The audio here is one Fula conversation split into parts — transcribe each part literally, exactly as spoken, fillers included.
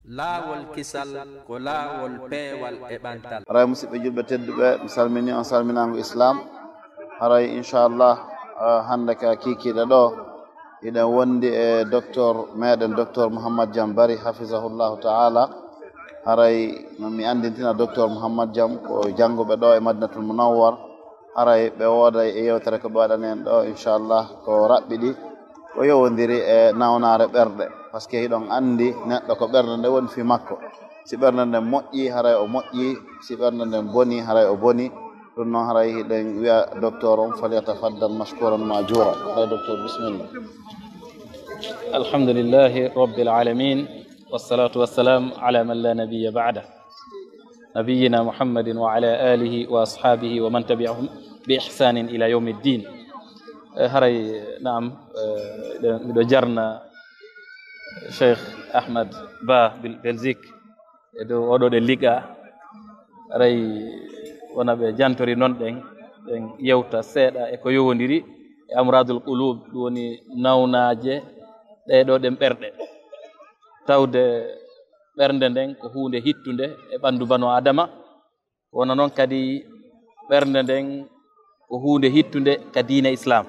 Laawol kisal ko laawol peewal e ɓantal. Haray, musidɓe julɓe tedduɓe, mi salmini on salminaango Islam. Haray, inchallah, ah, hannde ka kiikiiɗe ɗo, hiɗen wondi e docteur meɗen, docteur Mouhammad Jam Bari, hafizahullahu ta'ala. Haray, no mi anndintina docteur Mouhammad Jam ko jannguɓe ɗo e Madinatul Munawwar. Haray ɓe wooday e yewtere ko ɓe waɗani en ɗo, inchallah, ko raɓɓiɗi, ko yowondiri e nawnaare ɓerɗe. Parce que hiɗon anndi neɗɗo ko ɓernde nde woni fii makko. Si ɓernde nden moƴƴi, haray o moƴƴi. Si ɓernde nden boni, haray o boni. Ɗum noon, haray hiɗen wi'a docteur on, falyatafaddal mashkuran ma'jura. Haray docteur, bismillah. الحمد لله رب العالمين، والصلاة والسلام على من لا نبي بعده، نبينا محمد وعلى آله وأصحابه ومن تبعهم بإحسان إلى يوم الدين. Eh, haray, naam, eh, ɗo, ɗo jarna Cheikh Ahmad Ba Bel-, Belzik e dow oɗo ɗe liga. Haray wona ɓe jantori noon ɗen, ɗen yewta seeɗa e ko yowondiri e amradul qulub, ɗum woni nawnaaje ɗee ɗo ɗen ɓerɗe. Tawde ɓernde nden ko huunde hittunde e ɓanndu bano Adama, wona noon kadi ɓernde nden ko huunde hittunde ka diine Islam.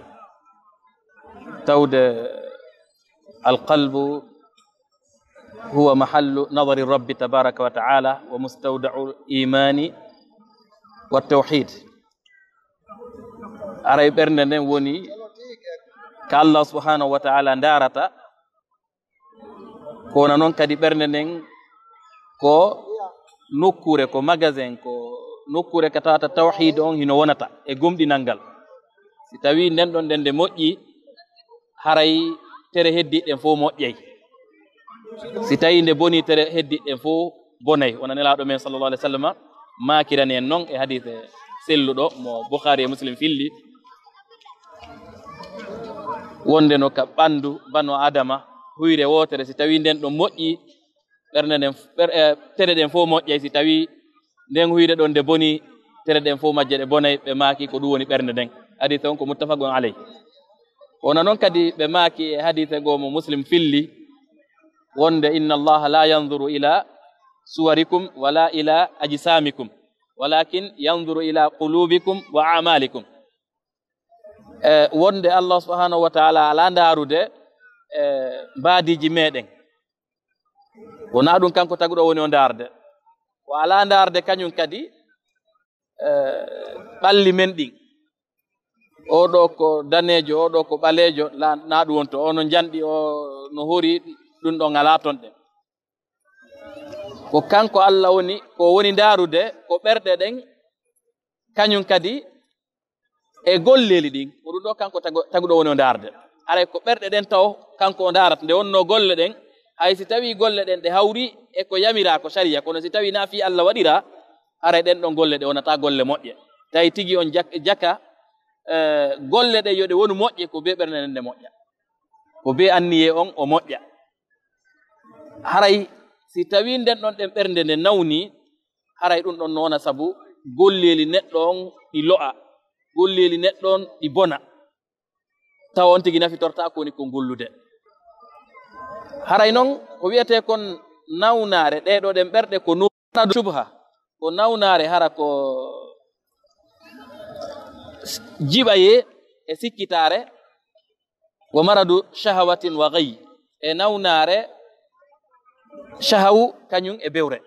Tawde alqalbu huwa mahallu nadari Rabbi tabaraka wa ta'ala wa mustawda'u imani wa tawhid. Haray ɓernde nden woni ka Allah subhanahu wa ta'ala ndaarata. Ko wona noon kadi ɓernde nden ko nokkuure, ko magasin, ko nokkuure ka tawata tawhiid on hino wonata e gomɗinal ngal. Si tawii nden ɗon nden nde moƴƴi, haray tere heddiiɗe ɗen fof moƴƴay. Si tawii nde bonii, tere heddiiɗe ɗen fof bonay. Wona Nelaaɗo men sallallahu alaihi wasallam maakirani en noon e hadiise selluɗo mo Bukhari e Muslim filli, wonde no ka ɓanndu bano Adama, huyre wootere, si tawii nden ɗon moƴƴi, ɓernde nden, ɓer-, eh, tere ɗen fof moƴƴay. Si tawii nden huyre ɗon nde boni, tere ɗen fof majje ɗe bonay, ɓe maaki ko ɗum woni ɓernde nden. Hadiise on ko muttafaqun alayh. Wona noon kadi ɓe maaki e hadiise goo mo Muslim filli, wonde, "Inna Allaha la yanzuru ila suwarikum wala ila ajsamikum, walakin yanzuru ila qulubikum wa a'malikum." Eh, wonde Allah subhanahu wa ta'ala alaa ndaarude, eh, mbaadiiji meɗen. Wonaa ɗum kanko taguɗo woni o ndaarde. Ko alaa ndaarde kañum kadi, eh, ɓalli men ɗin. Oo ɗoo ko daneejo, oo ɗoo ko ɓaleejo, la-, naa ɗum wonto. Oo no njanɗi, oo no hori, ɗum ɗon alaa ton ɗen. Ko kanko Allah woni, ko woni ndaarude, ko ɓerɗe ɗen, kañum kadi e golleeli ɗin. Ko ɗum ɗoo kanko tago-, taguɗo woni o ndaarde. Haray ko ɓerɗe ɗen taw kanko o ndaarata. Nde wonnoo golle ɗen, hay si tawii golle ɗen ɗe hawri e ko yamiraa ko sariya, kono si tawii naa fii Allah waɗiraa, haray ɗen ɗon golle ɗe wonataa golle moƴƴe. Tawi tigi on jak-, jaka, eh, golle ɗe yo ɗe wonu moƴƴe, ko bee ɓernde nden nde moƴƴa. Ko bee anniyee on o moƴƴa. Haray si tawii nden ɗon ɗen ɓernde nde nawni, haray ɗum ɗon no wona sabu golleeli neɗɗo on ɗi lo'a, golleeli neɗɗo on ɗi bona, tawa on tigi nafitortaa ko woni ko gollude. Haray non ko wi'etee kon nawnaare ɗee ɗoo ɗen ɓerɗe ko nu-, subha, ko nawnaare hara ko jiɓayee e sikkitaare, wa maradu shahawatin wa gayy, e nawnaare shahawu kañum e bewre.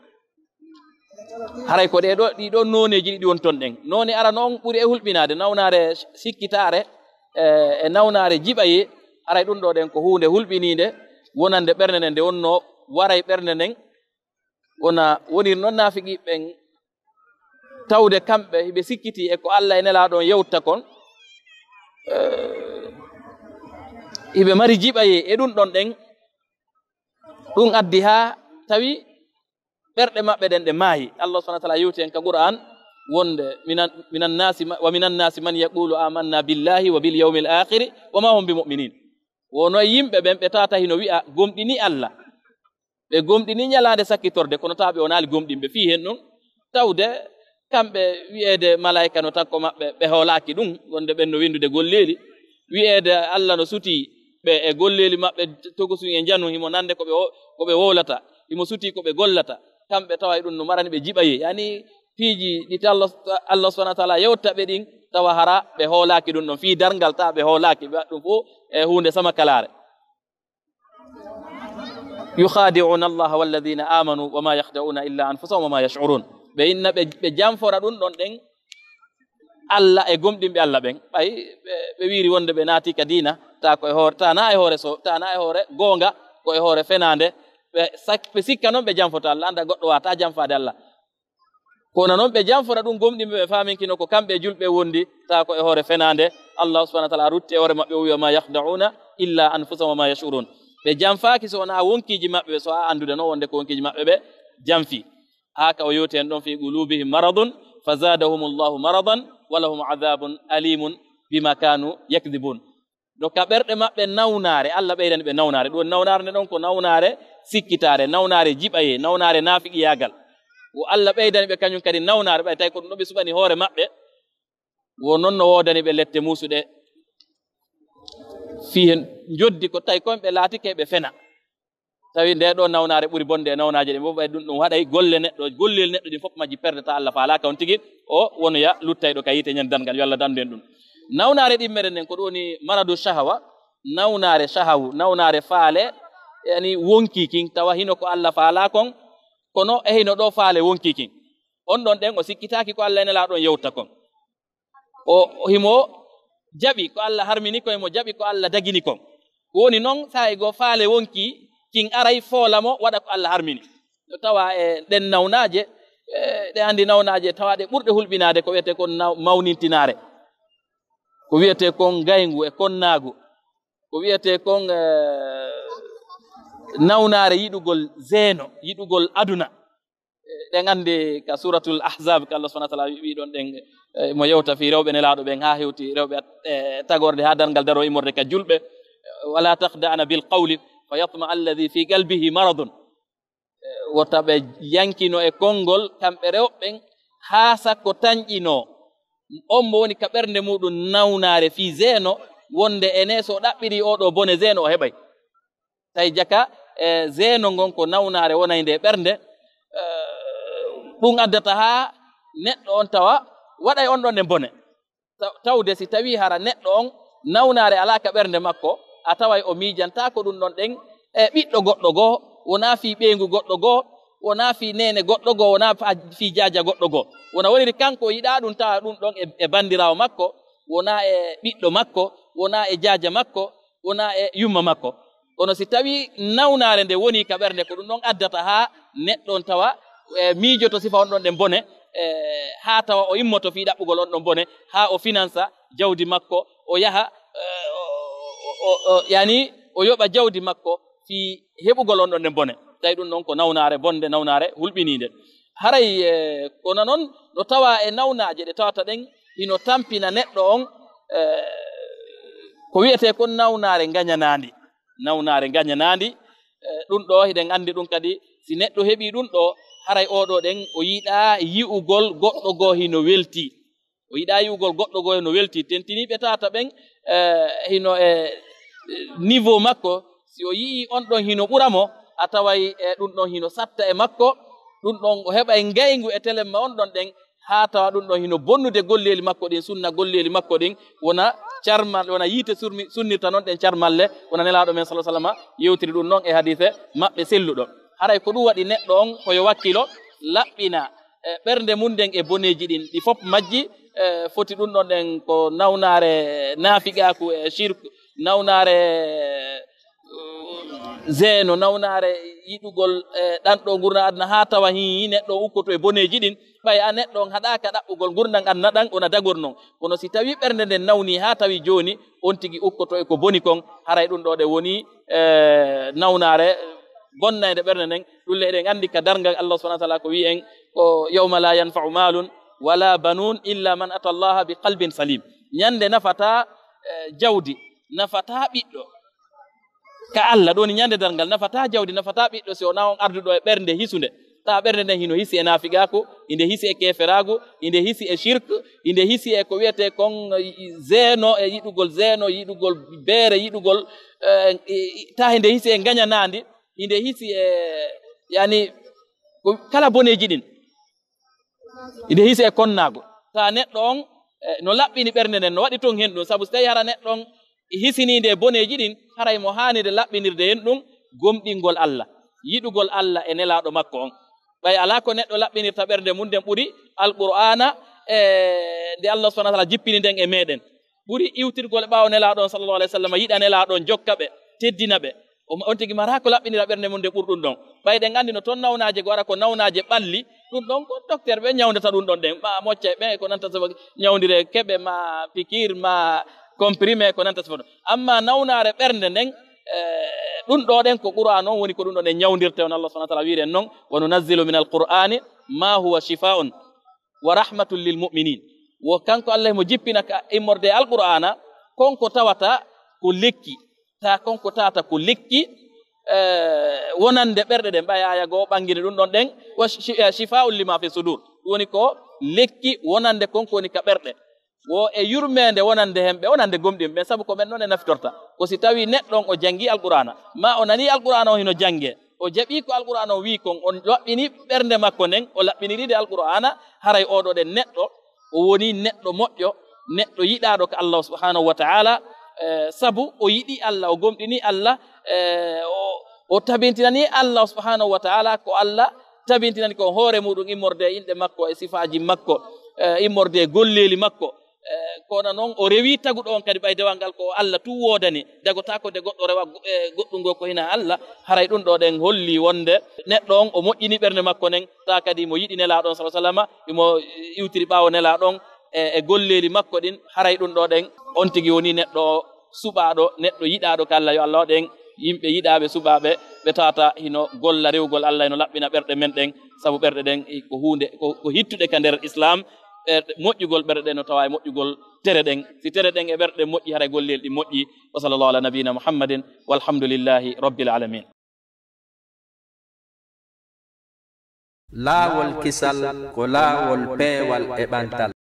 Haray ko ɗee ɗoo, ɗii ɗoo nooneeji ɗiɗi woni ton ɗen. Noone arano on ɓuri e hulɓinaade, nawnaare sikkitaare, e, e nawnaare jiɓayee. Haray ɗum ɗoo ɗen ko huunde hulɓiniinde wonande ɓernde nden, nde wonnoo waray ɓernde nden wona wonir noon naafiqi ɓen, tawde kamɓe hiɓe sikkitii e ko Allah e Nelaaɗo on yewta kon, eh, hiɓe mari jiɓayee e ɗum ɗon ɗen. Ɗum addi haa tawi ɓerɗe maɓɓe ɗen ɗe maayi. Allah subhanahu wa ta'ala yewti en ka Qur'an wonde, "Minan, minan nasi ma-, wa minan nasi man yaqulu amanna billahi wa bil yawmil akhiri wa ma hum bi mu'minin." Wono e yimɓe ɓen ɓe tawata hino wi'a gomɗini Allah, ɓe gomɗini ñalaande sakkitorde, kono tawa ɓe wonaali gomɗinɓe fii hen ɗum. Tawde kamɓe wi'eede malaayika no takko maɓɓe, ɓe hoolaaki ɗum, wonde ɓen no windude golleeli. Wi'eede Allah no sutii ɓe e golleeli maɓɓe, tokosun e njanun, himo nande ko ɓe wo-, ko ɓe wowlata. himo sutii ko ɓe gollata, kamɓe tawa e ɗum no marani ɓe jiɓayee. Yani piiji ɗi ta Allah, Allah subhanahu wa ta'ala yewta ɓe ɗin, tawa hara ɓe hoolaaki ɗum ɗon fii darngal, ta ɓe hoolaaki, ɓe waɗa ɗum fof e huunde sama kalaare. Yukhadi'una Allah walladhina amanu wa ma yakhda'una illa anfusahum wa ma yash'urun. Ɓe inna ɓe, ɓe janfora ɗum ɗon ɗen Allah e gomɗinɓe Allah ɓen. Ɓay ɓe, ɓe wiiri wonde ɓe naati ka diina, ta ko e hoore, ta na e hoore so, ta na e hoore goonga, ko e hoore fenaande. Ɓe sak-, ɓe sikka noon ɓe janfota Allah, anda goɗɗo wata janfaade Allah. Kono noon ɓe janfora ɗum gomɗinɓe ɓe faaminkino ko kamɓe e julɓe wondi, ta ko e hoore fenaande. Allah subhanahu wa ta'ala rutti e hoore maɓɓe o wi'a ma yakhda'una illa anfusahum wa ma yash'urun. Ɓe janfaaki so wonaa wonkiiji maɓɓe ɓe, so a anndude noon wonde ko wonkiiji maɓɓe ɓe janfi. Haa ka o yewti en ɗon fi qulubihim maradun fazadahumullahu maradan wa lahum adhabun alimun bima kanu yakdhibun. No ka ɓerɗe maɓɓe nawnaare, Allah ɓeydani ɓe nawnaare. Ɗum woni nawnaare nde ɗon ko nawnaare sikkitaare, nawnaare jiɓayee, nawnaare naafiqiyaagal. Wo Allah ɓeydani ɓe kañum kadi nawnaare, ɓay tawi ko ɗum ɗo ɓe suɓani hoore maɓɓe. Wo non no woodani ɓe lette muusuɗe fii hen njoddi ko tawi kon ɓe laatike ɓe fena. Tawi nde ɗo nawnaare ɓuri bonde e nawnaaje ɗe fof, ɓay ɗum, ɗum waɗay golle neɗɗo, gollel neɗɗo ɗin fof majji perdata, Allah faalaaka on tigi, o wonoya luttayɗo ka yiite ñande darngal, yo Allah dandu en ɗum. Nawnaare ɗimmere nden, ko ɗum woni maradu shahawa, nawnaare shahawu, nawnaare faale, yani wonki kin, tawa hino ko Allah faalaa kon, kono e hino ɗo faale wonki kin. On ɗon ɗen o sikkitaaki ko Allah e Nelaaɗo on yewta kon. O, o himo jaɓi ko Allah harmini kon, himo jaɓi ko Allah dagini kon. Ko woni non, saa'i goo faale wonki kin aray foola mo waɗa ko Allah harmini. No tawa e ɗen nawnaaje, e ɗe anndi nawnaaje tawa ɗe ɓurɗe hulɓinaade ko wiyetee kon naw-, mawnintinaare. Ko wiyetee kon ngayngu e konnaagu. Ko wiyetee kon, e, nawnaare yiɗugol zeeno, yiɗugol aduna. Ɗen anndi ka Suratul Ahzab, ka Allah subhanahu wa ta'ala wi'i ɗon ɗen, e, mo yewta fii rewɓe Nelaaɗo ɓen haa hewti rewɓe, e, tagorde haa darngal daroo immorde ka julɓe. "Wala takhda'na bil qawli fa yatma alladhi fi qalbihi maradun." E, wota ɓe yankino e konngol kamɓe rewɓe ɓen haa sakko tanƴinoo on mo woni ka ɓernde muɗum nawnaare fii zeeno, wonde ene so o ɗaɓɓiri oo ɗoo bone zeeno o heɓay. Tawi jaka, e, zeeno ngon ko nawnaare wonaynde e ɓernde, e, ɗum addata haa neɗɗo on tawa waɗay on ɗon e bone. Ta-, tawde si tawii hara neɗɗo on nawnaare alaa ka ɓernde makko, a taway o miijantaako ɗum ɗon ɗen e ɓiɗɗo goɗɗo goo, wonaa fii ɓeyngu goɗɗo goo, wonaa fii neene goɗɗo goo, wonaa fa-, fii jaaja goɗɗo goo. Wona woniri kanko o yiɗaa ɗum tawa ɗum ɗon e, e banndiraawo makko, wonaa e ɓiɗɗo makko, wonaa e jaaja makko, wonaa e yumma makko. Kono si tawii nawnaare nde wonii ka ɓernde, ko ɗum ɗon addata haa neɗɗo on tawa, e, miijoto sifa on ɗon ɗen bone, e, haa tawa o immoto fii ɗaɓɓugol on ɗon bone, haa o finansa jawdi makko, o yaha, e, o, o, o, o, yani, o yoɓa jawdi makko fii heɓugol on ɗon ɗen bone. Tawi ɗum ɗon ko nawnaare bonde, nawnaare hulɓiniinde. Haray, e, kono non no tawa e nawnaaje ɗe tawata ɗen hino tampina neɗɗo on, e, ko wiyetee kon nawnaare ngañanaandi. Nawnaare ngañanaandi, e, ɗum ɗo hiɗen anndi ɗum kadi, si neɗɗo heɓii ɗum ɗo, haray oo ɗoo ɗen o yiɗaa yi'ugol goɗɗo goo hino weltii. O yiɗaa yi'ugol goɗɗo goo hino weltii. Tentiniiɓe tata ɓen, e, hino e, e, niveau makko, si o yi'ii on ɗon hino ɓura mo, a taway, e, ɗum ɗon hino satta e makko, ɗum ɗon o heɓay ngayngu e telemma on ɗon ɗen, haa tawa ɗum ɗon hino bonnude golleeli makko ɗin, sunna golleeli makko ɗin, wona carmal, wona yiite surmi-, sunnirta non ɗen carmalle, wona Nelaaɗo men, sallallahu alaihi wasallam, yewtiri ɗum non e hadiise maɓɓe selluɗo. Haray ko ɗum waɗi neɗɗo on ko yo wakkilo, laɓɓina, e, ɓernde mum nden e boneeji ɗin, ɗi fof majji, e, foti ɗum ɗon ɗen ko nawnaare naafiqaaku e shirk, nawnaare zeeno, nawnaare yiɗugol, e, ɗanɗo ngurndan aduna, haa tawa hii neɗɗo on ukkoto e boneeji ɗin. Ɓay a neɗɗo on haɗaaka ɗaɓɓugol ngurndan aduna ɗan, wona dagor non. Kono si tawii ɓernde nden nawni haa tawi jooni, on tigi ukkoto e ko boni kon, haray ɗum ɗo ɗe woni, e, nawnaare bonnaynde ɓernde nden. Ɗum le eɗen anndi ka darngal Allah subhanahu wa ta'ala ko wi'i en ko, "Yawma la yanfa'u malun wala banun illa man ata Allaha bi qalbin salim." Ñande nafataa, e, jawdi, nafataa ɓiɗɗo. Ka Allah, ɗum woni ñande darngal, nafataa jawdi, nafataa ɓiɗɗo, si wonaa on arduɗo e ɓernde hisunde. Tawa ɓernde nden hino hisi e naafiqaaku, inde hisi e keeferaagu, inde hisi e shirk, inde hisi e ko wiyetee kon, e, zeeno, e yiɗugol zeeno, yiɗugol beere, yiɗugol, e, e, tawa inde hisi e ngañanaandi, inde hisi e Yani, ko kala boneeji ɗin, ine hisi e konnaago. Taa neɗɗo on, eh, no laɓɓini ɓernde nden, no waɗi ton hen ɗum. Sabu so tawi hara neɗɗo on hisiniinde e boneeji ɗin, haray mo haanide laɓɓinirde hen ɗum gomɗingol Allah, yiɗugol Allah e Nelaaɗo makko on. Ɓay alaa ko neɗɗo laɓɓinirta ɓernde mum nden ɓuri Alqur'aana, e nde Allah subhanahu wa ta'ala jippini nden e meɗen. Ɓuri iwtirgol ɓaawo Nelaaɗo on sallallahu alayhi wa sallam, yiɗa Nelaaɗo on, jokka ɓe, teddina ɓe. O, on tigi maraa ko laɓɓinira ɓernde mum nde ɓuri ɗum ɗon. Ɓay ɗen anndi no ton nawnaaje goo ara ko nawnaaje ɓalli, ɗum ɗon ko docteur ɓe ñawndata ɗum ɗon ɗen. Ma mocce ɓe ko nanta sifo ñawndire keɓe, ma pikiir, ma comprimé ko nanta sifo ɗum. Amma nawnaare ɓernde nden, eh, ɗum ɗo ɗen ko Qur'aan on woni ko ɗum ɗo ɗen ñawndirte on. Allah subhanahu wa ta'ala wiiri en non, "Wa nunazzilu min al-Qur'ani ma huwa shifaa'un wa rahmatun lil mu'minin." Wo kanko Allah mo jippina ka immorde e Alqur'aana, kon ko tawata ko lekki, taa kon ko tawata ko lekki, eh, wonande ɓerɗe ɗen. Ɓay aaya goo ɓangini ɗum ɗon ɗen, wa shi-, eh, shifaa'un lima fi sudur. Ɗum woni ko lekki wonande kon ko woni ka ɓerɗe. Wo e yurmeende wonande hemɓe, wonande gomɗinɓe ɓen, sabu ko ɓen non e nafitorta. Ko si tawi neɗɗo on o jangi Alqur'aana, ma o nani Alqur'aana on hino jange, o jaɓi ko Alqur'aana on wi'i kon, o laɓɓini ɓernde makko nden, o laɓɓiniri nde Alqur'aana, haray oo ɗoo ɗen neɗɗo, o woni neɗɗo moƴƴo, neɗɗo yiɗaaɗo ka Allah subhanahu wa ta'ala, eh, sabu o yiɗi Allah, o gomɗini Allah, eh, o, o tabintinani Allah subhanahu wa ta'ala ko Allah tabintinani ko hoore muɗum, immorde e inɗe makko, e sifaaji makko, eh, immorde e golleeli makko. Eh, kono non o rewi taguɗo on kadi, ɓay dewal ngal ko Allah tun woodani, dagotaako de goɗɗo rewa go-, eh, goɗɗum goo ko hina Allah. Haray ɗum ɗo ɗen holli wonde neɗɗo on o moƴƴini ɓernde makko nden, taa kadi mo yiɗi Nelaaɗo on sallallahu alaihi wasallam, imo iwtiri ɓaawo Nelaaɗo on e, e golleeli makko ɗin. Haray ɗum ɗo ɗen on tigi woni neɗɗo suɓaaɗo, neɗɗo yiɗaaɗo ka Allah. Yo Allah waɗen yimɓe yiɗaaɓe, suɓaaɓe, ɓe tawata hino golla rewugol Allah, hino laɓɓina ɓerɗe men ɗen, sabu ɓerɗe ɗen ko huunde, ko, ko hittuɗe ka nder Islam. Ɓerɗe, moƴƴugol ɓerɗe ɗen no tawa e moƴƴugol tere ɗen. Si tere ɗen e ɓerɗe moƴƴi, haray golleeli ɗin moƴƴi. Wa sallallahu ala nabiyina Muhammadin, walhamdulillahi rabbil alamin. Laawol kisal ko laawol peewal e ɓantal.